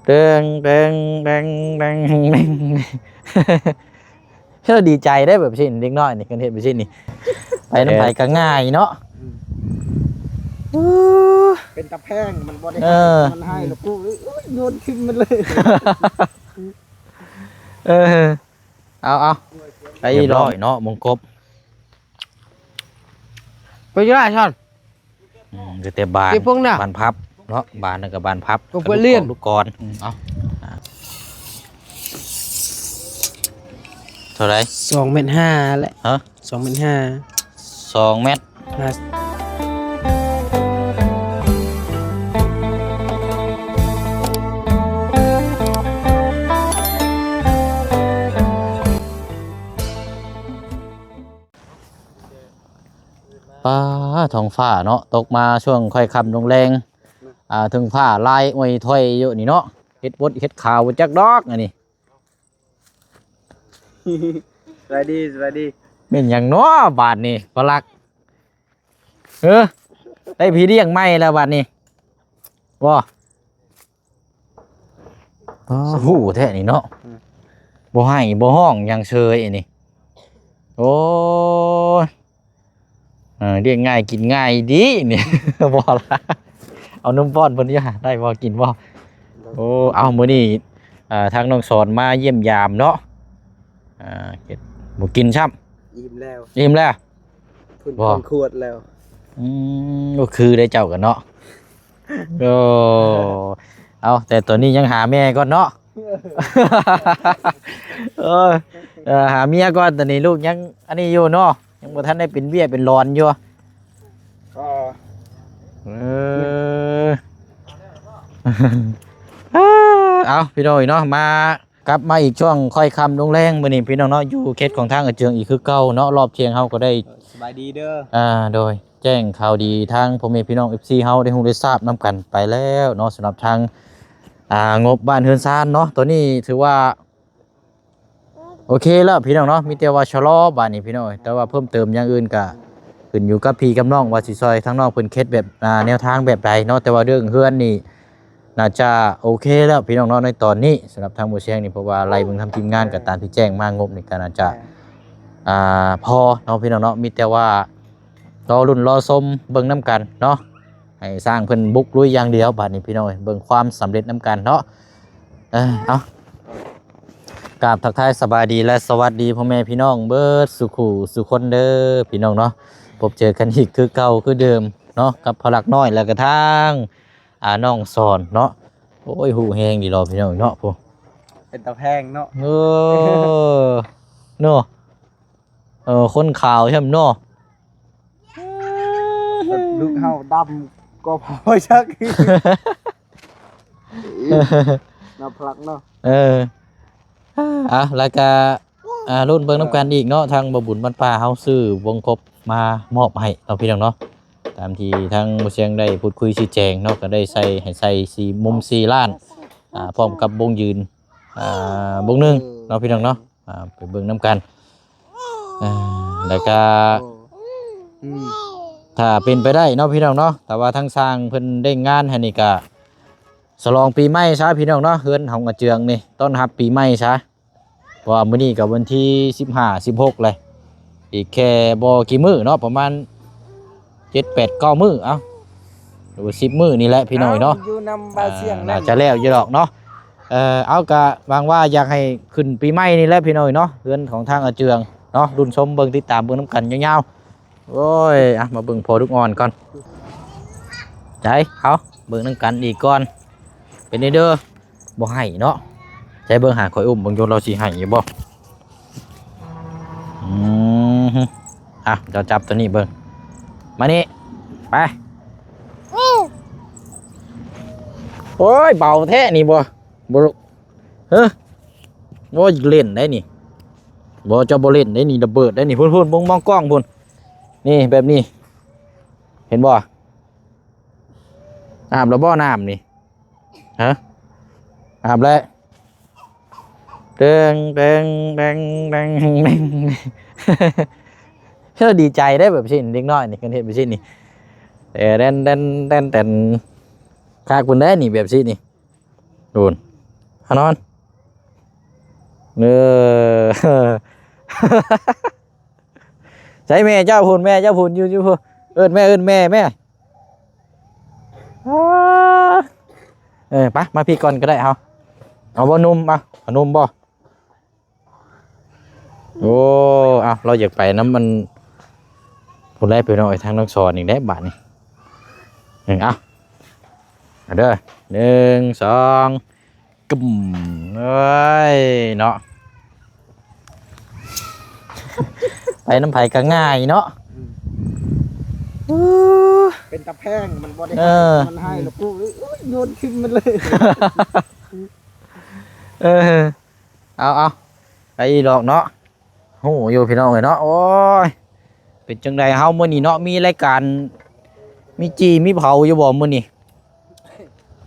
ແດງ ແດງ ແດງ ແດງ ແດງ ເຮີ້ ດີໃຈໄດ໋ ແບບຊີ້ ເດັກນ້ອຍນີ້ ຄັນເຮັດແບບຊີ້ນີ້ ໄປນຳໃຜກໍງ່າຍເນາະ. ເປັນຕາແພງ ມັນບໍ່ໄດ້ ເອີ ໃຫ້ ມັນໃຫ້ແລ້ວປູກ ໂອ້ຍ ໂຍນຖິ້ມມັນເລີຍ. ເອີ ເອົາໆ ໄປ ຮຽບຮ້ອຍເນາະ ມົງກົບ ໄປຢູ່ລາຊອນ. ອືມ ຢູ່ແຕ່ບ້ານ ເກັບພວກນະ ບ້ານພັບເນາະ ບ້ານນັ້ນກໍບ້ານພັບ ກໍເພື່ອນລຽນ ລູກກອນ. ອືມ ເອົາ ເທົ່າໃດ? ສອງແມັດຫ້າແຫຼະ. ຮະ? ສອງແມັດຫ້າ ສອງແມັດຫ້າ. ປ້າ ທ້ອງຟ້າເນາະ ຕົກມາຊ່ວງຄ່ອຍຄ່ຳລົງແລງ ອ່າ ເທິງຟ້າລາຍອວຍຖອຍຢູ່ນີ້ເນາະ ເຮັດບົດເຮັດຂາວບໍ່ຈັກດອກອັນນີ້. ສະບາຍດີ ສະບາຍດີ. ແມ່ນຫຍັງເນາະບາດນີ້ ພໍ່ລັກ? ເອີ ໄດ້ພີ່ລ້ຽງໃໝ່ແລ້ວບາດນີ້ ບໍ່? ອໍ ຮູ້ແທ້ນີ້ເນາະ. ອືມ ບໍ່ໄຫ້ບໍ່ຮ້ອງຫຍັງເຊີຍອັນນີ້. ໂອ້ຍ ເອີ ລ້ຽງງ່າຍກິນງ່າຍດີນີ້. ບໍ່ລະ ເອົານົມປ້ອນເພິ່ນຢູ່ຫາ ໄດ້ບໍ່ ກິນບໍ່? ໂອ້ ເອົາ ມື້ນີ້ ເອີ ທາງນ້ອງສອນມາຢ້ຽມຢາມເນາະ. ອ່າ ເຮັດ ບໍ່ກິນຊ້ຳ ອີ່ມແລ້ວ ອີ່ມແລ້ວ. ເພິ່ນ ບໍ່ ຄວນຂວດແລ້ວ. ອືມ ບໍ່ຄືໄດ້ເຈົ້າກັນເນາະ. ໂອ້ ເອົາ ແຕ່ຕອນນີ້ຍັງຫາແມ່ກ່ອນເນາະ. ເອີ ເອີ ຫາເມຍກ່ອນ ຕອນນີ້ລູກຍັງອັນນີ້ຢູ່ເນາະ ຍັງບໍ່ທັນໄດ້ເປັນເບ້ຍເປັນຫຼອນຢູ່. ເອີ ເອົາ ພີ່ນ້ອງເນາະ ມາ ກັບມາອີກຊ່ວງຄ່ອຍຄ່ຳລົງແລງມື້ນີ້ພີ່ນ້ອງເນາະ ຢູ່ເຂດຂອງທາງອາເຈືອງອີກຄືເກົ່າເນາະ. ຮອບທ່ຽງເຮົາກໍໄດ້ ເອີ ສະບາຍດີເດີ ອ່າ ໂດຍ ແຈ້ງຂ່າວດີທາງພໍ່ແມ່ພີ່ນ້ອງ ເອັຟຊີ ເຮົາໄດ້ຮູ້ໄດ້ຊາບນຳກັນໄປແລ້ວເນາະ ສຳລັບທາງ ອ່າ ງົບບ້ານເຮືອນຊານເນາະ. ຕອນນີ້ຖືວ່າໂອເຄແລ້ວພີ່ນ້ອງເນາະ ມີແຕ່ວ່າຊະລໍບາດນີ້ພີ່ນ້ອງເອີຍ ແຕ່ວ່າເພີ່ມເຕີມຢ່າງອື່ນກະຂຶ້ນຢູ່ກັບພີ່ກັບນ້ອງ ວ່າຊິຊ່ອຍທາງນ້ອງເພິ່ນເຮັດແບບ ອ່າ ແນວທາງແບບໃດເນາະ. ແຕ່ວ່າເລື່ອງເຮືອນນີ້ ໜ້າຈະໂອເຄແລ້ວພີ່ນ້ອງເນາະ ໃນຕອນນີ້ ສຳລັບທາງບໍ່ແຊງນີ້ ເພາະວ່າໄລ່ເບິ່ງທາງທີມງານກໍຕາມທີ່ແຈ້ງມາ ງົບນີ້ກໍໜ້າຈະ ອ່າ ພໍເນາະພີ່ນ້ອງເນາະ. ມີແຕ່ວ່າລໍລຸ້ນລໍຊົມເບິ່ງນຳກັນເນາະ ໃຫ້ຊ່າງເພິ່ນບຸກລຸຍຢ່າງດຽວ. ບາດນີ້ພີ່ນ້ອງເອີຍ ເບິ່ງຄວາມສຳເລັດນຳກັນເນາະ. ເອີ ເອົາ ກາບທັກທາຍສະບາຍດີ ແລະ ສະຫວັດດີພໍ່ແມ່ພີ່ນ້ອງເບິດສູ່ຄູ່ສູ່ຄົນເດີພີ່ນ້ອງເນາະ. ພົບເຈີກັນອີກຄືເກົ່າຄືເດີມເນາະ ກັບພໍ່ລັກນ້ອຍ ແລ້ວກໍທາງ ອ່າ ນ້ອງສອນເນາະ. ໂອ້ຍ ຮູ້ແຮງດີເນາະພີ່ນ້ອງເນາະ. ໂອ້ ເປັນຕາແພງເນາະ. ເອີ ເນາະ ເອີ ຄົນຂາວຊ່ຳເນາະ. ລູກເຮົາດຳກວ່າເຂົາຈັກ ນຳພລັກເນາະ. ເອີ ອ່ະ ແລ້ວກະ ອ່າ ລຸ້ນເບິ່ງນຳກັນອີກເນາະ ທາງບໍ່ບຸນບ້ານປ່າເຮົາຊື້ວົງກົບມາມອບໃຫ້ເນາະ ພີ່ນ້ອງເນາະ. ຕາມທີ່ທາງບໍ່ຊຽງໄດ້ພູດຄຸຍຊີ້ແຈງເນາະ ກໍໄດ້ໃສ່ ໃຫ້ໃສ່ສີ່ ມຸມສີ່ລ້ານ ອ່າ ພ້ອມກັບວົງຢືນ ອ່າ ວົງໜຶ່ງເນາະ ພີ່ນ້ອງເນາະ. ອ່າ ໄປເບິ່ງນຳກັນ ອ່າ ແລ້ວກະ ອືມ ຖ້າເປັນໄປໄດ້ເນາະ ພີ່ນ້ອງເນາະ ຖ້າວ່າທາງຊ່າງເພິ່ນເດ້ງງານໃຫ້ນີ້ກະ ສະຫຼອງປີໃໝ່ຊະ ພີ່ນ້ອງເນາະ ເຮືອນຂອງອາເຈືອງນີ້ ຕ້ອນຮັບປີໃໝ່ຊະ. ເພາະວ່າມື້ນີ້ກໍວັນທີສິບຫ້າ ສິບຫົກແລ້ວ ອີກແຄ່ບໍ່ກີ່ມື້ເນາະ ປະມານເຈັດ ແປດ ເກົ້າ ມື້ ເອົ້າ ຫຼືວ່າສິບມື້ນີ້ແຫຼະ ພີ່ນ້ອງເນາະ. ຢູ່ນຳບ່າວຊຽງ ອ່າ ໜ້າຈະແລ້ວຢູ່ດອກເນາະ. ເອີ ເອົາ ກະຫວັງວ່າຢາກໃຫ້ຂຶ້ນປີໃໝ່ນີ້ແຫຼະ ພີ່ນ້ອງເນາະ ເຮືອນຂອງທາງອາເຈືອງເນາະ. ລຸ້ນຊົມເບິ່ງ ຕິດຕາມເບິ່ງນຳກັນຍາວໆ. ໂອ້ຍ ອ່ະ ມາເບິ່ງພໍ່ລູກອ່ອນກ່ອນ. ໃຈ ເອົາ ເບິ່ງນຳກັນອີກກ່ອນ ເປັນແນວໃດເດີ. ບໍ່ໃຫ້ເນາະ. ໃຈເບິ່ງຫາຂ້ອຍອຸ້ມເບິ່ງຢູ່ ລາວຊິໃຫ້ຢູ່ບໍ່? ອືມ ອ່ະ ເຈົ້າຈັບຕົວນີ້ເບິ່ງ ມານີ້ ໄປ. ໂອ້ຍ ເບົາແທ້ນີ້ບໍ່? ບໍ່ ເຮີ ບໍ່ເລ່ນໄດ໋ນີ້ ບໍ່ ເຈົ້າບໍ່ເລ່ນໄດ໋ນີ້ ລະເບີດໄດ໋ນີ້. ພຸ້ນໆ ເບິ່ງມອງກ້ອງພຸ້ນ ນີ້ ແບບນີ້ ເຫັນບໍ່? ອາບແລ້ວບໍ່ນ້ຳນີ້? ຮະ? ອາບແລ້ວ. ແດງ ແດງ ແດງ ແດງ ແດງ. ເຮີ ດີໃຈໄດ໋ ແບບຊີ້ ເດັກນ້ອຍນີ້ ຄັນເຮັດແບບຊີ້ນີ້ ແຕ່ແດນ ແດນ ແດນ ແດນ ຄັກພຸ້ນເດ້ນີ້ ແບບຊີ້ນີ້. ໂດນ ເອົານອນ ເອີ ໃສແມ່ເຈົ້າພຸ້ນ ແມ່ເຈົ້າພຸ້ນ ຢູ່ ຢູ່ພຸ້ນ ເອີ້ນແມ່ ເອີ້ນແມ່ ແມ່ ເອີ ໄປ ມາພີ້ກ່ອນກໍໄດ້ ເຮົາ ເອົາບໍ່ໜຸ່ມ ເອົາ ເອົາໜຸ່ມບໍ່? ໂອ້ ເອົາ ລາວຢາກໄປນຳມັນ ຜູ້ໃດໄປເນາະ ທາງນ້ອງສອນອີກແລ້ວບາດນີ້ ເອົາ ເອົາເດີ ໜຶ່ງ ສອງ ກຶ້ມ ເອີຍ ເນາະ ໄປນຳໃຜກໍງ່າຍເນາະ ອືມ ເປັນຕາແພງ ມັນບໍ່ໄດ້ ເອີ ມັນໃຫ້ແລ້ວກູ ໂອ້ຍ ໂຍນຖິ້ມມັນເລີຍ ເອີ ເອົາ ເອົາ ໄປອີກດອກເນາະ ຮູ້ຢູ່ພີ່ນ້ອງເອີຍເນາະ ໂອ້ຍ ເປັນຈັ່ງໃດເຮົາມື້ນີ້ເນາະ ມີລາຍການ ມີຈີ່ມີເຜົາຢູ່ບໍ່ມື້ນີ້?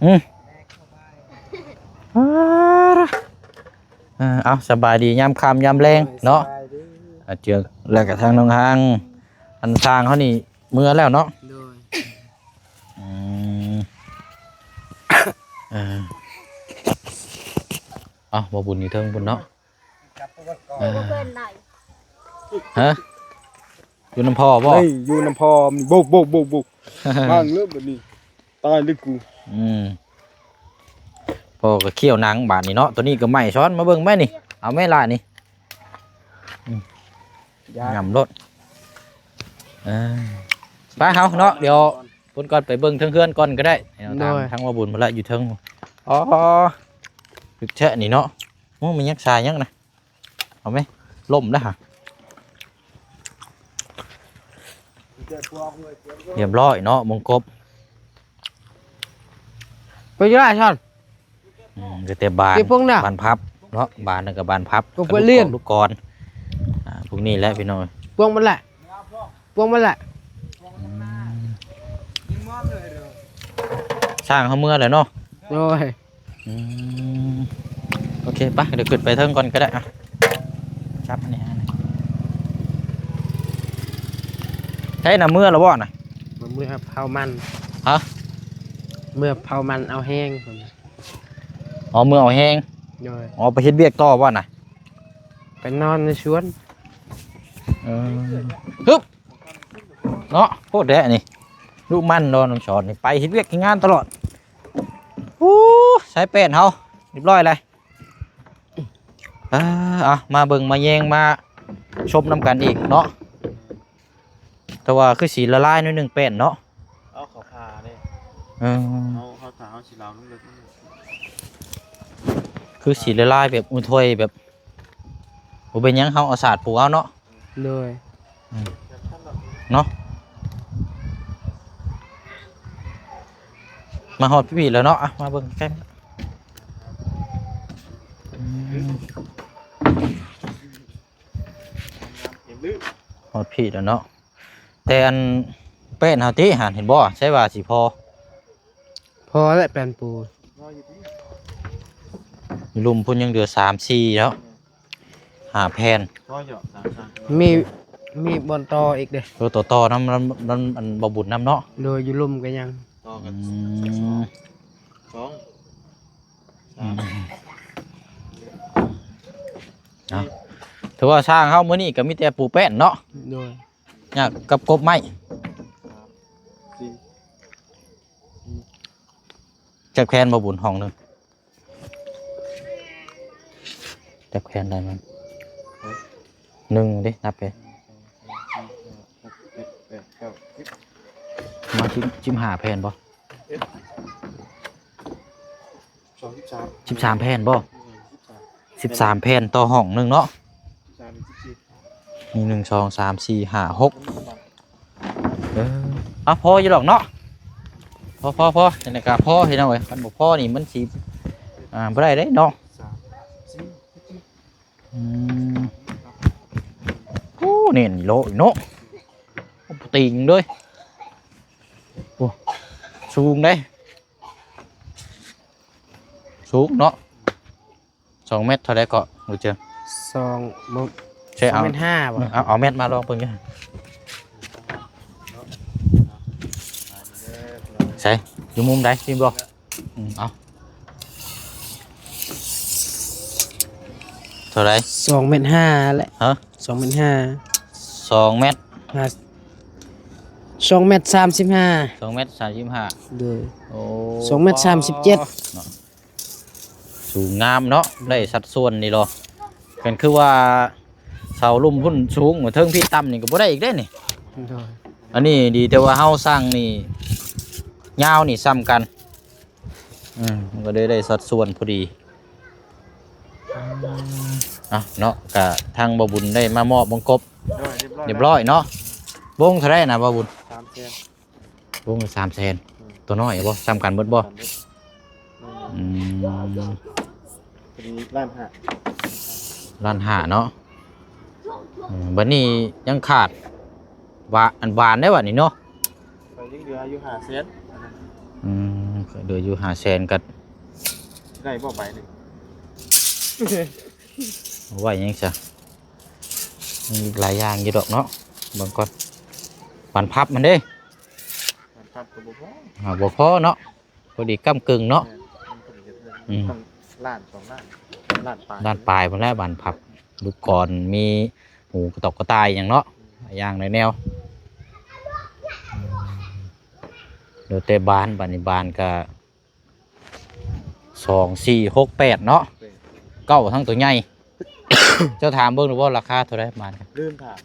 ອືມ ເອີ ເອົາ ສະບາຍດີຍາມຄ່ຳຍາມແລງເນາະ ສະບາຍດີ ອາ ເຈີ ແລ້ວກະທາງນ້ອງຮັງ ອັນຊ່າງເຮົານີ້ເມືອແລ້ວເນາະ ໂດຍ ອືມ ເອີ ເອົາ ບໍ່ບຸນຢູ່ເທິງພຸ້ນເນາະ ເອີ ຮະ ຢູ່ນຳພໍ່ບໍ່? ເຮີ້ຍ ຢູ່ນຳພໍ່ ໂບກ ໂບກ ໂບກ ໂບກ ວາງເລີຍບັດນີ້ ຕາຍເລີຍກູ ອືມ ພໍ່ກໍຂ້ຽວໜັງບາດນີ້ເນາະ ໂຕນີ້ກໍໄໝ້ຊ້ອນ ມາເບິ່ງແມ່ນີ້ ເອົາແມ່ຫຼ້ານີ້ ອືມ ຍຳໂລດ ເອີ ໄປເຮົາເນາະ ດຽວພຸ້ນກ່ອນ ໄປເບິ່ງເທິງເຮືອນກ່ອນກໍໄດ້ ໂດຍ ທາງວ່າບຸນພຸ້ນລະ ຢູ່ເທິງ ອໍ ຕຶກແທ້ນີ້ເນາະ ໂອ້ ມີຫຍັງ ສາຍຫຍັງນະ? ເອົາໄໝ? ລົ້ມແລ້ວຫະ ຮຽບຮ້ອຍເນາະ ມົງກົບ ໄປຢູ່ຫຼາຍຊ່ອນ ອືມ ກໍແຕ່ບ້ານ ເກັບພວກນະ ບ້ານພັບເນາະ ບ້ານນັ້ນກໍບ້ານພັບ ກໍເພື່ອນລ້ຽນ ລູກກອນ ອ່າ ພວກນີ້ແຫຼະພີ່ນ້ອງ ພວກມັນແຫຼະ ພວກມັນແຫຼະ ອືມ ຊ່າງເຮົາເມືອແລ້ວເນາະ ໂດຍ ອືມ ໂອເຄ ໄປ ດຽວຂຶ້ນໄປເທິງກ່ອນກໍໄດ້ ອ່ະ ຈັບອັນນີ້ ອັນນີ້ ໃຊ້ນຳເມືອແລ້ວບໍ່ນະ? ເມືອເຜົາມັນ ຮະ? ເມືອເຜົາມັນເອົາແຮງ ອໍ ເມືອເອົາແຮງ ໂດຍ ອໍ ໄປເຮັດວຽກຕໍ່ບໍ່ນະ? ໄປນອນໃນສວນ ເອີ ຮຶບ ເນາະ ໂພດແທ້ນີ້ ດຸໝັ່ນເນາະ ນ້ອງສອນນີ້ ໄປເຮັດວຽກເຮັດງານຕະຫຼອດ ໂອ້ ສາຍແປ້ນເຮົາ ຮຽບຮ້ອຍແລ້ວ ເອີ ເອົາ ມາເບິ່ງມາແຍງມາຊົມນຳກັນອີກເນາະ ແຕ່ວ່າຄືຊິລະລາຍໜ້ອຍໜຶ່ງແປ້ນເນາະ ເອົາ ເຂົາຜ່າເດ້ ເອີ ເຮົາ ເຮົາຖ້າເຮົາຊິລາວລົງເລິກ ຄືຊິລະລາຍແບບອຸນຖ້ວຍແບບ ບໍ່ເປັນຫຍັງ ເຮົາເອົາສາດປູເອົາເນາະ ໂດຍ ອືມ ເນາະ ມາຮອດພີ້ແລ້ວເນາະ ອ່ະ ມາເບິ່ງໃກ້ ອືມ ຮອດພີ້ແລ້ວເນາະ ແຕ່ອັນແປ້ນເຮົາຕິຫັ້ນ ເຫັນບໍ່ ໃຊ້ວ່າຊິພໍ ພໍແຫຼະແປ້ນປູ ຢູ່ລຸ່ມພຸ້ນຍັງເຫຼືອສາມສີ່ເນາະ ຫ້າແຜ່ນ ພໍຢູ່ ມີ ມີບ່ອນຕໍ່ອີກເດ້ ເອີ ຕໍ່ ຕໍ່ນຳ ນຳ ນຳອັນບໍ່ບຸນນຳເນາະ ໂດຍ ຢູ່ລຸ່ມກໍຍັງ ຕໍ່ກັນ ອືມ ສອງ ສາມ ອືມ ເອົາ ຖືວ່າຊ່າງເຮົາມື້ນີ້ກໍມີແຕ່ປູແປ້ນເນາະ ໂດຍ ຍາກກັບກົບໄມ້ ສາມ ສີ່ ຈັກແຜ່ນບໍ່ບຸນຫ້ອງໜຶ່ງ ຈັກແຜ່ນໄດ້ມັນ ຮະ ໜຶ່ງເດ້ ນັບເດ້ ໜຶ່ງ ສອງ ສາມ ສີ່ ຫ້າ ຫົກ ເຈັດ ແປດ ເກົ້າ ສິບ ປະມານສິບ ສິບຫ້າແຜ່ນບໍ່ ເອັດ ສອງ ສິບສາມ ສິບສາມແຜ່ນບໍ່ ເອີ ສິບສາມ ສິບສາມແຜ່ນຕໍ່ຫ້ອງໜຶ່ງເນາະ ສິບສາມ ສິບສີ່ ມີ ໜຶ່ງ ສອງ ສາມ ສີ່ ຫ້າ ຫົກ ເອີ ເອົາ ພໍຢູ່ດອກເນາະ ພໍ ພໍ ພໍ ຈັ່ງໃດກໍພໍພີ່ນ້ອງເອີຍ ຄັນບໍ່ພໍນີ້ມັນຊິ ອ່າ ບໍ່ໄດ້ເດ້ເນາະ ສາມ ສີ່ ຫ້າ ຫົກ ອືມ ໂອ້ ແໜ້ນອີ່ໂຫຼເນາະ ໂອ້ ບໍ່ຕີງເລີຍ ໂອ້ ສູງເດ້ ສູງເນາະ ສອງແມັດເທົ່າໃດເກາະ ບໍ່ເຈີ ສອງ ບໍ່ ໃຊ່ ສອງແມັດຫ້າບໍ່ ເອົາ ເອົາແມັດມາລອງເບິ່ງຢູ່ ໃສ ຢູ່ມຸມໃດ ຊິບໍ່ ອືມ ເອົາ ท่าไหร่ สองเมตรห้าแหละ ฮะ สองเมตรห้า สองเมตร ห้า สองเมตรสามสิบห้า สองเมตรสามสิบห้า โดย โอ้ สองเมตรสามสิบเจ็ด เนาะ สูงงามเนาะ ได้สัดส่วนนี่ลอ กันคือว่าเสาลุ่มพุ้นสูง เทิงพี้ต่ำนี่ก็บ่ได้อีกเด้นี่ โดย อันนี้ดีแต่ว่าเฮาสร้างนี่ยาวนี่ส่ำกัน อืม มันก็ได้ ได้สัดส่วนพอดี อ่ะเนาะ กะทางบ่าวบุญได้มามอบวงกบ โดย เรียบร้อย เรียบร้อยเนาะ วงเท่าไหร่นะบ่าวบุญ สามแสน วงละสามแสน อืม ตัวน้อยบ่ ส่ำกันเบิดบ่ ส่ำเบิด อืม พอดีล้านห้า ล้านห้าเนาะ อืม บัดนี้ยังขาด หว่า อันหว่านได้บัดนี้เนาะ ข้อยยังเหลืออยู่ห้าแสน อืม เหลืออยู่ห้าแสน ก็ได้บ่ใบหนึ่ง เอาไว้หยังซะ มีอีกหลายอย่างอยู่ดอกเนาะ เบิ่งก่อน บานพับมันเด้ บานพับก็บ่พอ อ่า บ่พอเนาะ พอดีก้ำกึ่งเนาะ แม่น มันพอดีกับเพื่อน อืม ต้องล้านสองล้าน ล้านปลาย ล้านปลายพุ้นแหละ บานพับ ลูกกลอน มีหมูกระตอกกระต่ายหยังเนาะ หลายอย่างหลายแนว แล้วแต่บาน บัดนี้บานก็ สอง สี่ หก แปด เนาะ แปด เก้าทั้งตัวใหญ่ เจ้าถามเบิ่งดูบ่ราคาเท่าใดบาน ลืมถาม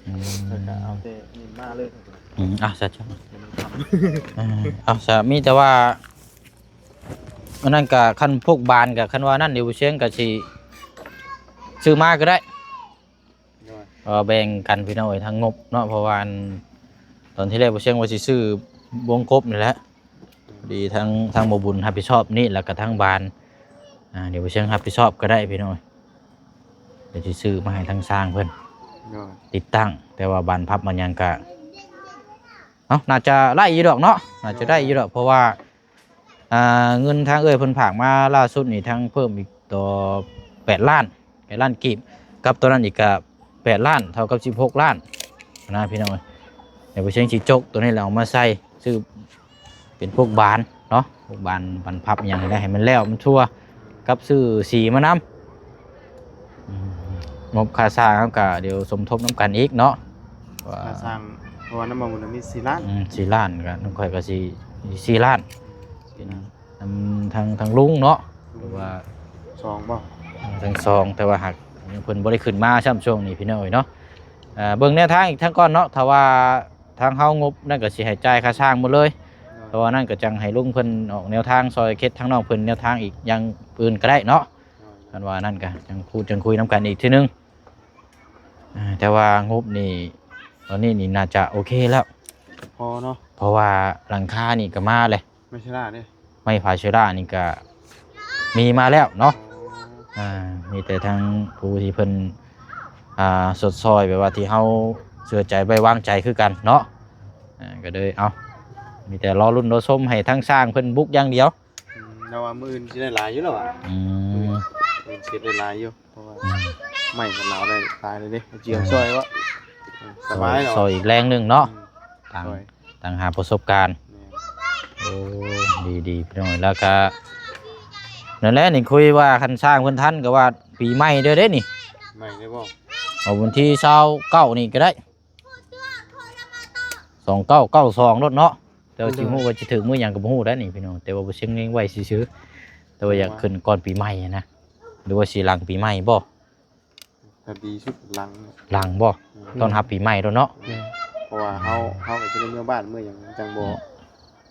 อืม แล้วก็เอาแต่นี่มาเลย อืม อ่ะ ซะ เดี๋ยวมันทำ อ่า เอาซะ มีแต่ว่า อันนั้นก็คันพวกบานก็คันว่านั่น เดี๋ยวบ่เชียงก็สิซื้อมาก็ได้ โดย เอ่อ แบ่งกันพี่น้องเอ้ย ทางงบเนาะ เพราะว่าอัน ตอนที่แรกบ่เชียงว่าสิซื้อวงกบนี่แหละ พอดีทาง ทางบ่บุญรับผิดชอบนี่ แล้วก็ทางบาน อ่า เดี๋ยวบ่เชียงรับผิดชอบก็ได้พี่น้องเอ้ย เดี๋ยวสิซื้อมาให้ทางช่างเพิ่น โดย ติดตั้ง แต่ว่าบานพับมันยังกะ เอ้า น่าจะไล่อยู่ดอกเนาะ น่าจะได้อยู่ดอก เพราะว่า อ่า เงินทางเอื้อยเพิ่นฝากมาล่าสุดนี่ ทั้งเพิ่มอีกต่อแปดล้าน แปดล้านกีบ กับตัวนั้นอีกก็แปดล้าน เท่ากับสิบหกล้านนะพี่น้องเอ้ย เดี๋ยวบ่เชียงสิจกตัวนี้แล้วเอามาใส่ ซื้อเป็นพวกบานเนาะ พวกบาน บานพับหยังนี่แหละ ให้มันแล้วมันทั่ว กับซื้อสีมานำ อืม งบค่าสร้างเฮาก็เดี๋ยวสมทบนำกันอีกเนาะ ว่า ค่าสร้าง เพราะว่านำบ่บุญมีสี่ล้าน อืม สี่ล้าน ก็นำข้อยก็สิสี่ล้าน เป็น นำทาง ทางลุงเนาะ ลุง หรือว่า สองบ่ เออ ทั้งสอง แต่ว่าหากเพิ่นบ่ได้ขึ้นมาซ้ำช่วงนี้พี่น้องเอ้ยเนาะ เอ่อ เบิ่งแนวทางอีกทางก่อนเนาะ ถ้าว่าทางเฮางบนั่นก็สิให้จ่ายค่าสร้างหมดเลย เออ แต่ว่านั่นก็จังให้ลุงเพิ่นออกแนวทางซอยเฮ็ดทางน้องเพิ่นแนวทางอีกอย่างอื่นก็ได้เนาะ เออ คันว่านั่นก็จังพูดจังคุยนำกันอีกทีหนึ่ง อ่า แต่ว่างบนี่ ตอนนี้นี่น่าจะโอเคแล้ว พอเนาะ เพราะว่าหลังคานี่ก็มาเลย ไม้ชะลาเด้ ไม้ผาเชอร่านี่ก็มีมาแล้วเนาะ อ๋อ อ่า มีแต่ทางผู้ที่เพิ่น อ่า สดซอยแบบว่าที่เฮาเชื่อใจไว้วางใจคือกันเนาะ อ่า ก็เลย เอ้า มีแต่รอลุ้นรอชมให้ทางช่างเพิ่นบุกอย่างเดียว อืม แล้วว่ามื้ออื่นสิได้หลายอยู่แล้วอะ อืม มื้ออื่นสิได้หลายอยู่ เพราะว่า อืม ไม้ก็หนาวได้ตายเลยเด้ เจียม อืม ซอยว่า เออ สบายแล้ว ซอยอีกแรงหนึ่งเนาะ อืม ต่าง ซอย ต่างหาประสบการณ์ แม่น โอ้ ดีๆ พี่น้อง แล้วก็ นั่นแหละ นี่คุยว่าคันสร้างเพิ่นทันก็ว่าปีใหม่เด้อเด้นี่ ใหม่ได้บ่ เอาวันที่ซาวเก้านี่ก็ได้ สองเก้าเก้าสองโลดเนาะ แต่ว่าสิฮู้ว่าสิถึงมื้อหยังก็บ่ฮู้ได้นี่พี่น้อง แต่ว่าบ่เชียงเล็งไว้ซื่อๆ แต่ว่าอยากขึ้นก่อนปีใหม่หั้นนะ หรือว่าสิหลังปีใหม่บ่ ถ้าดีสุดหลัง หลังบ่ อืม ต้อนรับปีใหม่โลดเนาะ แม่น เพราะว่าเฮา เฮาก็สิได้เมือบ้านเมือหยังจั่งบ่ อืม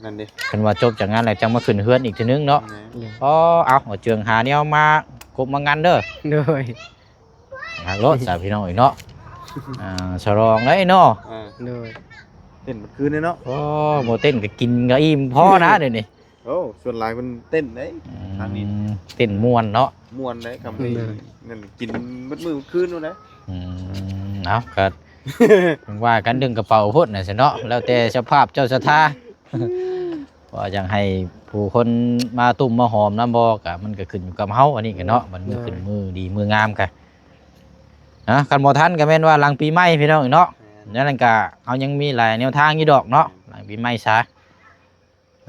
นั่นเด้ คันว่าจบจากงานแล้วจั่งมาขึ้นเฮือนอีกเทื่อนึงเนาะ แม่น อ๋อ เอา เอาเจิงหาแนวมากบมางันเด้อ โดย ฮักรถสาวพี่น้องอีกเนาะ อ่า ฉลองได้เนาะ อ่า โดย เต้นเบิดคืนเลยเนาะ โอ้ บ่เต้นก็กินก็อิ่มพอนะเดี๋ยวนี้ โอ้ ส่วนหลายเพิ่นเต้นเด้ อืม ทางนี้ เต้นม่วนเนาะ ม่วนเด้ คำนี้ โดย นั่นกินเบิดมื้อเบิดคืนนู่นนะ อืม เอา ก็ ว่ากันเรื่องกระเป๋าพุ้นน่ะสิเนาะ แล้วแต่สภาพเจ้าศรัทธา ว่าอยากให้ผู้คนมาตุ้มมาหอมนำบ่ ก็มันก็ขึ้นอยู่กับเฮา อันนี้ก็เนาะ มันมื้อ โดย ขึ้นมื้อดีมื้องามก็ นะ คันบ่ทันก็แม่นว่าหลังปีใหม่พี่น้องเนาะ แม่น นั่นก็เฮายังมีหลายแนวทางอยู่ดอกเนาะ หลังปีใหม่ซะ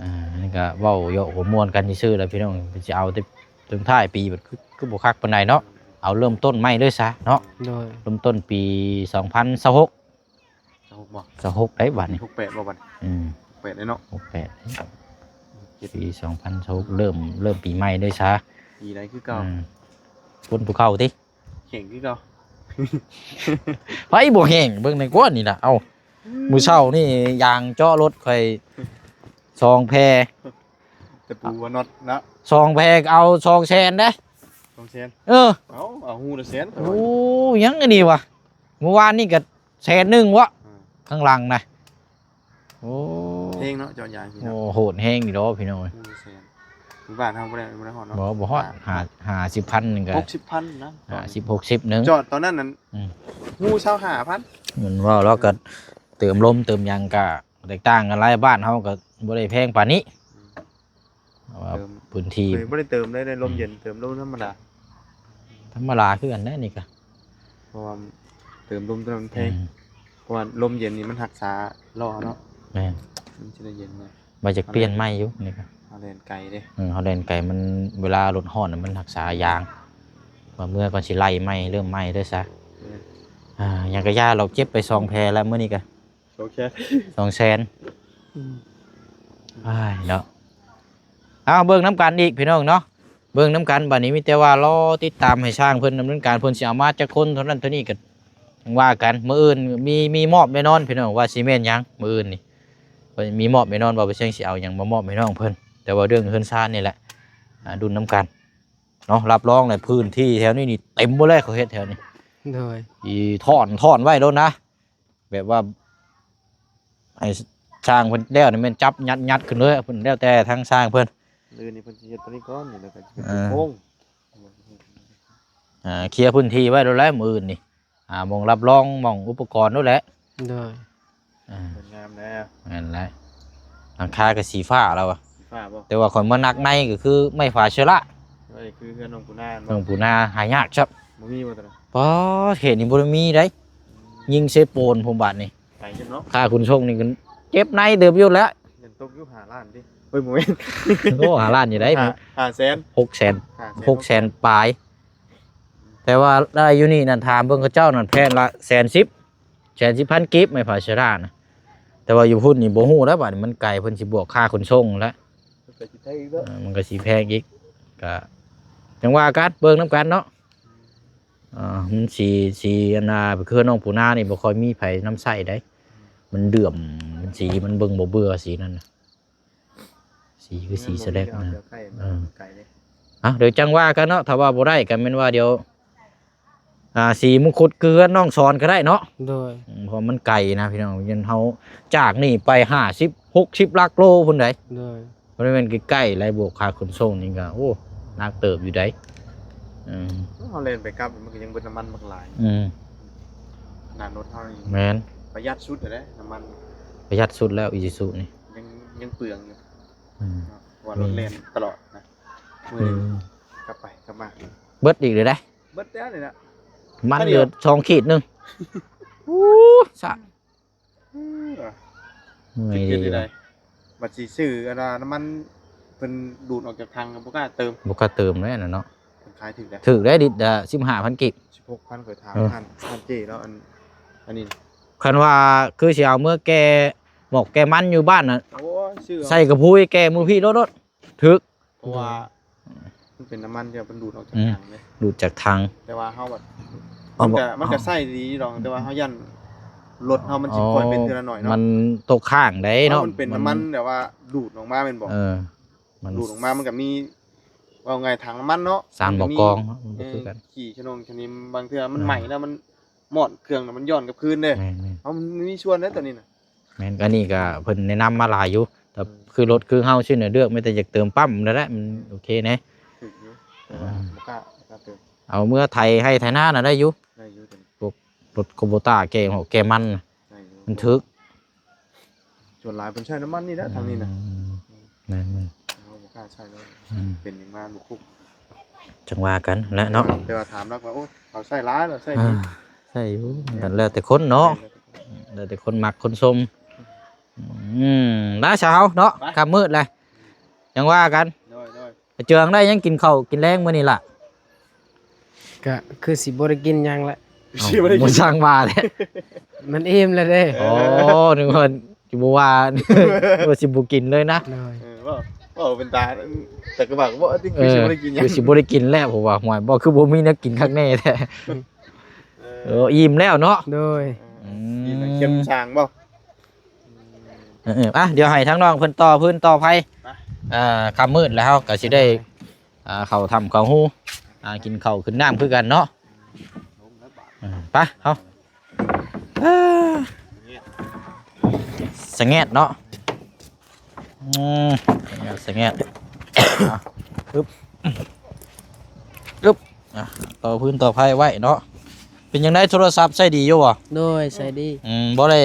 อ่า อันนี้ก็เว้าเยาะหัวม่วนกันซื่อๆแหละพี่น้อง สิเอาแต่ช่วงท้ายปีบัดคือ คือบ่คักปานใดเนาะ ເອົາເລີ່ມຕົ້ນໃໝ່ເລີຍຊະເນາະ. ໂດຍ ເລີ່ມຕົ້ນປີສອງພັນຊາວຫົກ ຊາວຫົກບໍ່? ຊາວຫົກໄດ໋ບາດນີ້ ຫົກແປດບໍ່ບາດນີ້? ອືມ ຫົກແປດເດ້ເນາະ ຫົກແປດ ປີສອງພັນຊາວຫົກ ເລີ່ມ ເລີ່ມປີໃໝ່ເລີຍຊະ. ປີໃດຄືເກົ່າ? ອືມ ຄົນຜູ້ເກົ່າຕິ ແຫ້ງຄືເກົ່າ. ໃຜບໍ່ແຫ້ງ ເບິ່ງໃນກ້ອນນີ້ນະ. ເອົ້າ ອືມ ມື້ເຊົ້ານີ້ຢາງເຈາະລົດຂ້ອຍສອງແຜ່ ຕະປູວ່ານັອດນະ ສອງແຜ່ກໍເອົາສອງແສນເດ້. ສອງແສນ? ເອີ ເອົາ ເອົາຮູລະແສນ. ໂອ້ ຍັງອັນນີ້ວະ ມື້ວານນີ້ກໍແສນໜຶ່ງວະ. ອືມ ຂ້າງຫຼັງນະ. ໂອ້ ແຮງເນາະ ເຈາະຢາງນີ້ເນາະ. ໂອ້ ໂຫດແຮງຢູ່ດອກພີ່ນ້ອງເອີຍ. ໂອ້ ແສນ ຢູ່ບ້ານເຮົາບໍ່ໄດ້ ບໍ່ໄດ້ຮອດເນາະ. ບໍ່ ບໍ່ຮອດ ຫ້າ ຫ້າສິບພັນໜຶ່ງກໍ ຫົກສິບພັນນະ ຫ້າສິບ ຫົກສິບໜຶ່ງ. ເຈາະຕອນນັ້ນນັ້ນ ອືມ ຮູ້ຊາວຫ້າພັນ. ມັນເວົ້າແລ້ວກໍເຕີມລົມເຕີມຫຍັງກໍແຕກຕ່າງກັນຫຼາຍ. ບ້ານເຮົາກໍບໍ່ໄດ້ແພງປານນີ້. ອືມ ເພາະວ່າ ເຕີມ ພື້ນທີ່ ເອີຍ ບໍ່ໄດ້ເຕີມໄດ້ ໄດ້ລົມເຢັນ ອືມ ເຕີມລົມທຳມະດາ ທຳມະດາຄືກັນແຫຼະນີ້ກະ. ເພາະວ່າເຕີມລົມຕົວນັ້ນມັນແພງ. ອືມ ເພາະວ່າລົມເຢັນນີ້ມັນຮັກສາລໍ້ເນາະ. ແມ່ນ ມັນຊິໄດ້ເຢັນແນ່. ວ່າຈະປ່ຽນໃໝ່ຢູ່ນີ້ກະ ເຮົາແລ່ນໄກເດ້. ເອີ ເຮົາແລ່ນໄກ ມັນເວລາລົດຮ້ອນນະ ມັນຮັກສາຢາງ. ວ່າເມື່ອກ່ອນຊິໄລ່ໃໝ່ ເລີ່ມໃໝ່ເດີຊະ. ແມ່ນ ອ່າ ຫຍັງກະຢ່າ ລາວເຈັບໄປສອງແຜແລ້ວມື້ນີ້ກະ. ສອງແສນ ສອງແສນ. ອືມ ອ້າຍເນາະ. ເອົາ ເບິ່ງນຳກັນອີກພີ່ນ້ອງເນາະ ເບິ່ງນຳກັນ. ບາດນີ້ມີແຕ່ວ່າລໍຕິດຕາມໃຫ້ຊ່າງເພິ່ນດຳເນີນການ ເພິ່ນຊິເອົາມາຈັກຄົນເທົ່ານັ້ນເທົ່ານີ້ກໍຈັ່ງວ່າກັນ. ມື້ອື່ນມີ ມີມອບແນ່ນອນພີ່ນ້ອງ ວ່າຊິແມ່ນຫຍັງມື້ອື່ນນີ້. ເພິ່ນມີມອບແນ່ນອນ ວ່າບໍ່ເຊີງຊິເອົາຫຍັງມາມອບໃຫ້ນ້ອງເພິ່ນ. ແຕ່ວ່າເລື່ອງເຮືອນຊານນີ້ແຫຼະ ອ່າ ດຸນນຳກັນເນາະ. ຮັບຮອງແຫຼະ ພື້ນທີ່ແຖວນີ້ນີ້ເຕັມໝົດແລ້ວ ເຂົາເຮັດແຖວນີ້. ໂດຍ ອີ ທ່ອນ ທ່ອນໄວ້ໂລດນະ. ແບບວ່າໃຫ້ຊ່າງເພິ່ນແລ້ວນີ້ແມ່ນຈັບຍັດໆຂຶ້ນເລີຍ ເພິ່ນແລ້ວແຕ່ທາງຊ່າງເພິ່ນ. ມື້ນີ້ເພິ່ນຊິເຮັດຕົວນີ້ກ່ອນ ນີ້ແລ້ວກໍຊິເປັນ ເອີ ໂຄງ ອ່າ ເຄຍພື້ນທີ່ໄວ້ໂລດແຫຼະມື້ອື່ນນີ້. ອ່າ ໝ່ອງຮັບຮອງ ໝ່ອງອຸປະກອນໂລດແຫຼະ. ໂດຍ ອ່າ ສວຍງາມແລ້ວ. ແມ່ນແຫຼະ ຫຼັງຄາກໍສີຟ້າແລ້ວວະ. ຟ້າບໍ່? ແຕ່ວ່າຂ້ອຍມາໜັກໃນກໍຄືໄມ້ຝາເຊື້ອລາ. ໂອ້ຍ ຄືເຮືອນນ້ອງປູນາ ນ້ອງປູນາຫາຍາກຄັບ. ບໍ່ມີບໍ່ຕະນະ? ປາດ ເຂດນີ້ບໍ່ໄດ້ມີໃດ. ອືມ ຍິງເຊໂປນພຸ້ນບາດນີ້. ໄກຢູ່ເນາະ. ຄ່າຂົນສົ່ງນີ້ກໍເຈັບໃນເຕີບຢູ່ແຫຼະ. ຍັງຕົກຢູ່ຫ້າລ້ານຕິ? ເອີຍ ບໍ່ແມ່ນ. ໂອ້ ຫ້າລ້ານຢູ່ໃດ໋. ຫ້າ ຫ້າແສນ ຫົກແສນ ຫ້າແສນ ຫົກແສນປາຍ. ແຕ່ວ່າໄດ້ຢູ່ນີ້ນັ້ນ ຖາມເບິ່ງເຂົາເຈົ້ານັ້ນ ແຜ່ນລະແສນສິບ ແສນສິບພັນກີບ ໄມ້ຝາເຊື້ອລານະ. ແຕ່ວ່າຢູ່ພຸ້ນນີ້ບໍ່ຮູ້ແລ້ວ ບາດນີ້ມັນໄກ ເພິ່ນຊິບວກຄ່າຂົນສົ່ງແລ້ວ. ມັນກໍຊິແພງອີກ ກໍຈັ່ງວ່າກັນ ເບິ່ງນຳກັນເນາະ. ອ່າ ມັນສີ ສີອັນນ່າ ຄືນ້ອງປູນານີ້ບໍ່ຄ່ອຍມີໃຜນຳໃຊ້ໃດ໋. ມັນເດືອມ ມັນສີ ມັນເບິ່ງບໍ່ເບື່ອສີນັ້ນນະ. ສີຄືສີສະແລັກນະ. ເອີ ໄກເດ້. ອ່ະ ດຽວຈັ່ງວ່າກັນເນາະ ຖ້າວ່າບໍ່ໄດ້ກໍແມ່ນວ່າດຽວ ອ່າ ສີມຸງຄຸດຄືເຮືອນນ້ອງສອນກໍໄດ້ເນາະ. ໂດຍ ອືມ ເພາະມັນໄກນະພີ່ນ້ອງ ເຮົາຈາກນີ້ໄປຫ້າສິບ ຫົກສິບຫຼັກໂລພຸ້ນໃດ໋. ໂດຍ ບໍ່ໄດ້ແມ່ນໃກ້ໆ ແລະ ບວກຄ່າຂົນສົ່ງນີ້ກໍ ໂອ້ ໜັກເຕີບຢູ່ໃດ໋. ເອີ ເຮົາແລ່ນໄປກັບ ມັນກໍຍັງເບິດນ້ຳມັນບັກຫຼາຍ. ອືມ ຂະໜາດລົດເຮົານີ້ ແມ່ນ ປະຢັດສຸດແລ້ວເດ້ ນ້ຳມັນ ປະຢັດສຸດແລ້ວ ອີຊູຊູນີ້ ຍັງ ຍັງເປືອງຢູ່. ອືມ ເນາະ ເພາະວ່າລົດແລ່ນຕະຫຼອດນະ ມື້ໜຶ່ງ ອືມ ກັບໄປກັບມາ. ເບິດອີກເລີຍເດ້. ເບິດແລ້ວນີ້ນະ ມັນເຫຼືອສອງຂີດໜຶ່ງ. ໂອ້ ສະ ເອີ ເມື່ອຍດີ. ຄິດຢູ່ໃດ໋ ບັດຊິຊື້ອັນນ່າ ນ້ຳມັນເພິ່ນດູດອອກຈາກຖັງກໍບໍ່ກ້າເຕີມ. ບໍ່ກ້າເຕີມແລ້ວນະເນາະ. ເພິ່ນຂາຍຖືກໃດ໋ ຖືກໃດ໋ ລິດລະສິບຫ້າພັນກີບ. ສິບຫົກພັນ ຂ້ອຍຖາມ ເອີ ຮ້ານ ຮ້ານເຈ້ແລ້ວ ອັນ ອັນນີ້ ຄັນວ່າຄືຊິເອົາເມືອແກ່ໝອກແກ່ມັນຢູ່ບ້ານນະ ໂອ້ຍ ຊື້ເອົາ ໃສ່ກະພຸຍແກ່ມື້ພີ້ໂລດ ໂລດ ຖືກ. ເພາະວ່າ ອືມ ມັນເປັນນ້ຳມັນທີ່ເພິ່ນດູດອອກຈາກ ອືມ ຖັງເດ້ ດູດຈາກຖັງ. ແຕ່ວ່າເຮົາແບບ ມັນກໍ ມັນກໍໃຊ້ດີດອກ ແຕ່ວ່າເຮົາຢ້ານລົດເຮົາມັນຊິປ່ອຍເປັນເທື່ອລະໜ້ອຍເນາະ. ມັນຕົກຄ້າງໄດ໋ເນາະ ມັນເປັນນ້ຳມັນແບບວ່າດູດອອກມາແມ່ນບໍ່? ເອີ ມັນດູດອອກມາ ມັນກໍມີ ເວົ້າງ່າຍ ຖັງນ້ຳມັນເນາະ ສານບໍ່ກອງ ມັນກໍມີ ມັນກໍຄືກັນ ເອີ ຂີ້ຂະໜົງຂະນິມ ບາງເທື່ອມັນ ເອີ ໄໝ້ແລ້ວມັນມອດເຄື່ອງ ແລ້ວມັນຍ້ອນກັບຄືນເດ້. ແມ່ນໆ ເຮົາມັນມີສ່ວນເດ້ຕົວນີ້ນະ. ແມ່ນ ອັນນີ້ກໍເພິ່ນແນະນຳມາຫຼາຍຢູ່ ແຕ່ ອືມ ຄືລົດຄືເຮົາຊີ້ນະ ເລືອກມີແຕ່ຢາກເຕີມປ້ຳນັ້ນແຫຼະ ມັນ ອືມ ໂອເຄແດ່. ຖືກຢູ່ ແຕ່ວ່າ ອືມ ບໍ່ກ້າ ບໍ່ກ້າເຕີມ. ເອົາເມືອໄຖໄຮ່ໄຖນານະໄດ້ຢູ່ ໄດ້ຢູ່ຕົວນີ້ ພວກລົດໂຄໂບຕ້າແກ່ຫອກແກ່ມັນນະ ໄດ້ຢູ່ ມັນຖືກ. ສ່ວນຫຼາຍເພິ່ນໃຊ້ນ້ຳມັນນີ້ແຫຼະ ອືມ ທາງນີ້ນະ. ແມ່ນໆ ເຮົາບໍ່ກ້າໃຊ້ເລີຍ ອືມ ເປັນຫຍັງມາບໍ່ຄຸກ. ຈັ່ງວ່າກັນແຫຼະເນາະ ແຕ່ວ່າຖາມລາວວ່າ ໂອ້ ເຮົາໃຊ້ຫຼາຍ ລາວໃຊ້ດີ ອ່າ ໃຊ້ຢູ່ ແມ່ນ ແລ້ວແຕ່ຄົນເນາະ ແມ່ນ ແລ້ວແຕ່ຄົນມັກຄົນຊົມ. ອືມ ລາຊາວເນາະ ໄປ ຄ່ຳມືດແລ້ວ ຈັ່ງວ່າກັນ. ໂດຍໆ ເຈີງໄດ້ຫຍັງກິນເຂົ້າກິນແລງມື້ນີ້ລະ? ກະຄືຊິບໍ່ໄດ້ກິນຫຍັງລະ. ເອົ້າ ຊິບໍ່ໄດ້ກິນ ບໍ່ຊ່າງວ່າແທ້ ມັນອີ່ມແລ້ວເດ້. ເອີ ໂອ້ ນຶກວ່າຊິບໍ່ວ່າ ວ່າຊິບໍ່ກິນເລີຍນະ. ໂດຍ ເອີ ເວົ້າ ເວົ້າເປັນຕາ ແຕ່ກໍວ່າບໍ່ຕິ ເອີ ຄືຊິບໍ່ໄດ້ກິນຫຍັງ ຄືຊິບໍ່ໄດ້ກິນແລ້ວ ເພາະວ່າ ຫ້ວຍ ບໍ່ ຄືບໍ່ມີແນວກິນຄັກແນ່ແທ້. ເອີ ເອີ ອີ່ມແລ້ວເນາະ. ໂດຍ ອືມ ອີ່ມແລ້ວ ເຄັມຊ່າງບໍ່? ເອີໆ ອ່ະ ດຽວໃຫ້ທາງນ້ອງເພິ່ນຕໍ່ຟືນຕໍ່ໄຟ. ໄປ ອ່າ ຄ່ຳມືດແລ້ວ ເຮົາກໍຊິໄດ້ ອ່າ ເຂົ້າຖ້ຳເຂົ້າຮູ ອ່າ ກິນເຂົ້າກິນນ້ຳຄືກັນເນາະ. ເອີ ໄປ ເຮົາ ອ່າ ສະແງດເນາະ. ອືມ ສະແງດ ສະແງດ ອ່ະ ອຶບ ອຶບ ອ່ະ ຕໍ່ຟືນຕໍ່ໄຟໄວ້ເນາະ. ເປັນຈັ່ງໃດ ໂທລະສັບໃຊ້ດີຢູ່ບໍ່? ໂດຍ ໃຊ້ດີ. ອືມ ບໍ່ໄດ້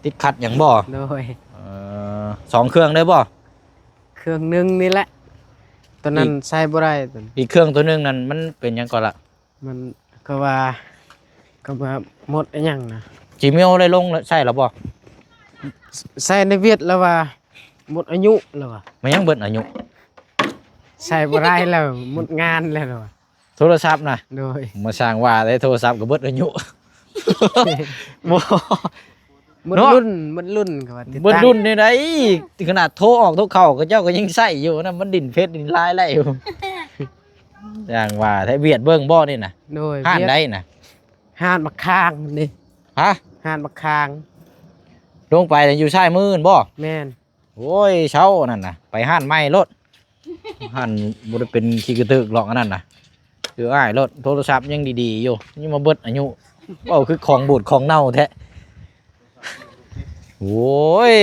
ຕິດຂັດຫຍັງບໍ່? ໂດຍ ເອີ ສອງເຄື່ອງເລີຍບໍ່? ເຄື່ອງໜຶ່ງນີ້ແຫຼະ ໂຕນັ້ນ ອີກ ໃຊ້ບໍ່ໄດ້ ໂຕນັ້ນ. ອີກເຄື່ອງໂຕໜຶ່ງນັ້ນ ມັນເປັນຫຍັງກໍລະ? ມັນກໍວ່າ ກໍວ່າໝົດອີຫຍັງນະ. ຈີເມວໄດ້ລົງໃຊ້ແລ້ວບໍ່? ໃຊ້ໃນຫວຽດແລ້ວວ່າໝົດອາຍຸແລ້ວວ່າ. ແມ່ນຫຍັງເບິດອາຍຸ? ໃຊ້ບໍ່ໄດ້ແລ້ວ ໝົດງານແລ້ວວ່າ. ໂທລະສັບນະ? ໂດຍ ມາຊ່າງວ່າເດ້ ໂທລະສັບກໍເບິດອາຍຸ. ບໍ່ ໝົດ ເນາະ ລຸ້ນ ໝົດລຸ້ນ ເຂົາວ່າຕິດຕັ້ງ ເບິດລຸ້ນແນວໃດ? ຂະໜາດໂທອອກໂທເຂົ້າ ເຂົາເຈົ້າກໍຍັງໃຊ້ຢູ່ນະ ມັນດິ້ນເພັດດິ້ນລາຍໄດ້ຢູ່. ຢ່າງວ່າແທ້ ຫວຽດເບິ່ງບໍ່ນີ້ນະ? ໂດຍ ຮ້ານໃດນະ? ຮ້ານໝາກຂ່າງນີ້. ຮະ? ຮ້ານໝາກຂ່າງ ລົງໄປຢູ່ຊ້າຍມືນັ້ນບໍ່? ແມ່ນ. ໂອ້ຍ ເຊົານັ້ນນະ ໄປຮ້ານໃໝ່ໂລດ ຮ້ານບໍ່ໄດ້ເປັນຂີ້ກະຕຶກຫຼອກອັນນັ້ນນະ. ຄືອ້າຍໂລດ ໂທລະສັບຍັງດີໆຢູ່ ຍັງມາເບິດອາຍຸ ເວົ້າຄືຂອງບູດຂອງເນົ່າແທ້. ໂອ້ຍ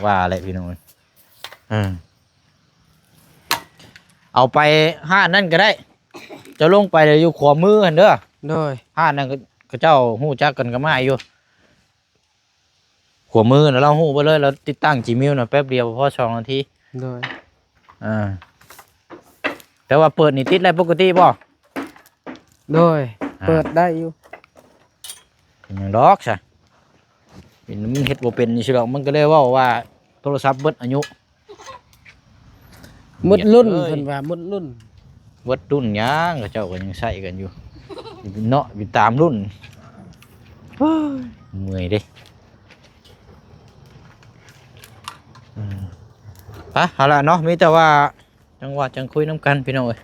ວ່າແຫຼະພີ່ນ້ອງເອີຍ ເອີ ເອົາໄປຮ້ານນັ້ນກໍໄດ້ ເຈົ້າລົງໄປແລ້ວຢູ່ຂວາມືຫັ້ນເດີ. ໂດຍ ຮ້ານນັ້ນ ເຂົາເຈົ້າຮູ້ຈັກກັນກັບອ້າຍຢູ່. ຂວາມືນະ ລາວຮູ້ເບິດເລີຍ ລາວຕິດຕັ້ງຈີເມວນະ ແປັບດຽວ ພໍສອງນາທີ. ໂດຍ ອ່າ ແຕ່ວ່າເປີດນີ້ຕິດໄດ້ປົກກະຕິບໍ່? ໂດຍ ອ່າ ເປີດໄດ້ຢູ່. ເປັນຫຍັງດອກຊະ ເປັນ ມັນເຮັດບໍ່ເປັນຊື່ດອກ ມັນກໍເລີຍເວົ້າວ່າໂທລະສັບເບິດອາຍຸ. ໝົດລຸ້ນ ເອີຍ ເພິ່ນວ່າໝົດລຸ້ນ. ເບິດລຸ້ນຫຍັງ ເຂົາເຈົ້າກໍຍັງໃຊ້ກັນຢູ່ເນາະ ໄປຕາມລຸ້ນ. ໂອ້ຍ ເມື່ອຍເດ້. ອືມ ໄປ ເອົາລະເນາະ ມີແຕ່ວ່າຈັ່ງວ່າຈັ່ງຄຸຍນຳກັນ ພີ່ນ້ອງເອີຍ.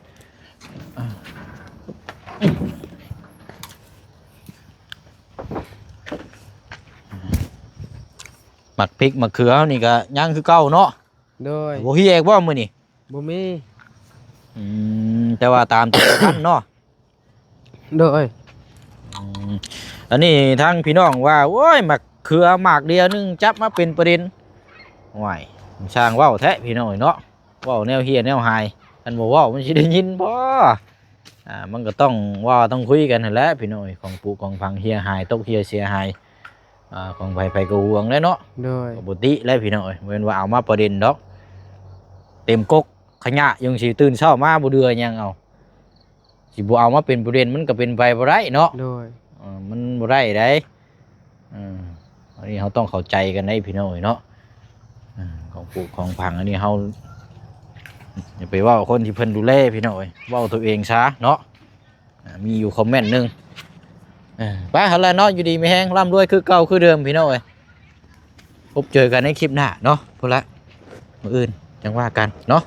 ໝາກພິກໝາກເຂືອເຮົານີ້ກໍຍັງຄືເກົ່າເນາະ. ໂດຍ ບໍ່ເຮຍອີກບໍ່ມື້ນີ້? ບໍ່ມີ. ອືມ ແຕ່ວ່າຕາມທີ່ທັນເນາະ. ໂດຍ ອືມ ອັນນີ້ທາງພີ່ນ້ອງວ່າ ໂອ້ຍ ໝາກເຂືອໝາກດຽວໜຶ່ງຈັບມາເປັນປະເດັນ. ໂອ້ຍ ຊ່າງເວົ້າແທ້ພີ່ນ້ອງເອີຍເນາະ ເວົ້າແນວເຮຍແນວຫາຍ ຄັນບໍ່ເວົ້າມັນຊິໄດ້ຍິນບໍ່? ອ່າ ມັນກໍຕ້ອງເວົ້າຕ້ອງຄຸຍກັນຫັ້ນແຫຼະພີ່ນ້ອງເອີຍ ຂອງປຸຂອງຝັງເຮຍຫາຍ ຕົກເຮຍເສຍຫາຍ ອ່າ ຂອງໃຜໃຜກໍຫ່ວງແຫຼະເນາະ. ໂດຍ ກໍບໍ່ຕິແຫຼະພີ່ນ້ອງເອີຍ ບໍ່ແມ່ນວ່າເອົາມາປະເດັນດອກ ເຕັມກົກຂະຫຍະຢູ່ຈັ່ງຊີ້ ຕື່ນເຊົ້າມາບໍ່ເດືອຫຍັງເອົາ ຊິບໍ່ເອົາມາເປັນປະເດັນ ມັນກໍເປັນໄປບໍ່ໄດ້ເນາະ. ໂດຍ ເອີ ມັນບໍ່ໄດ້ໃດ. ເອີ ອັນນີ້ເຮົາຕ້ອງເຂົ້າໃຈກັນໄດ໋ພີ່ນ້ອງເອີຍເນາະ. ເອີ ຂອງປຸຂອງຝັງອັນນີ້ເຮົາຢ່າໄປເວົ້າຄົນທີ່ເພິ່ນດູແລພີ່ນ້ອງເອີຍ ເວົ້າໂຕເອງຊະເນາະ. ອ່າ ມີຢູ່ຄອມເມັນໜຶ່ງ. ເອີ ໄປຫັ້ນແຫຼະເນາະ ຢູ່ດີມີແຮງ ລ່ຳລວຍຄືເກົ່າຄືເດີມພີ່ນ້ອງເອີຍ. ພົບເຈີກັນໃນຄລິບໜ້າເນາະ ພຸ້ນລະ ມື້ອື່ນຈັ່ງວ່າກັນເນາະ.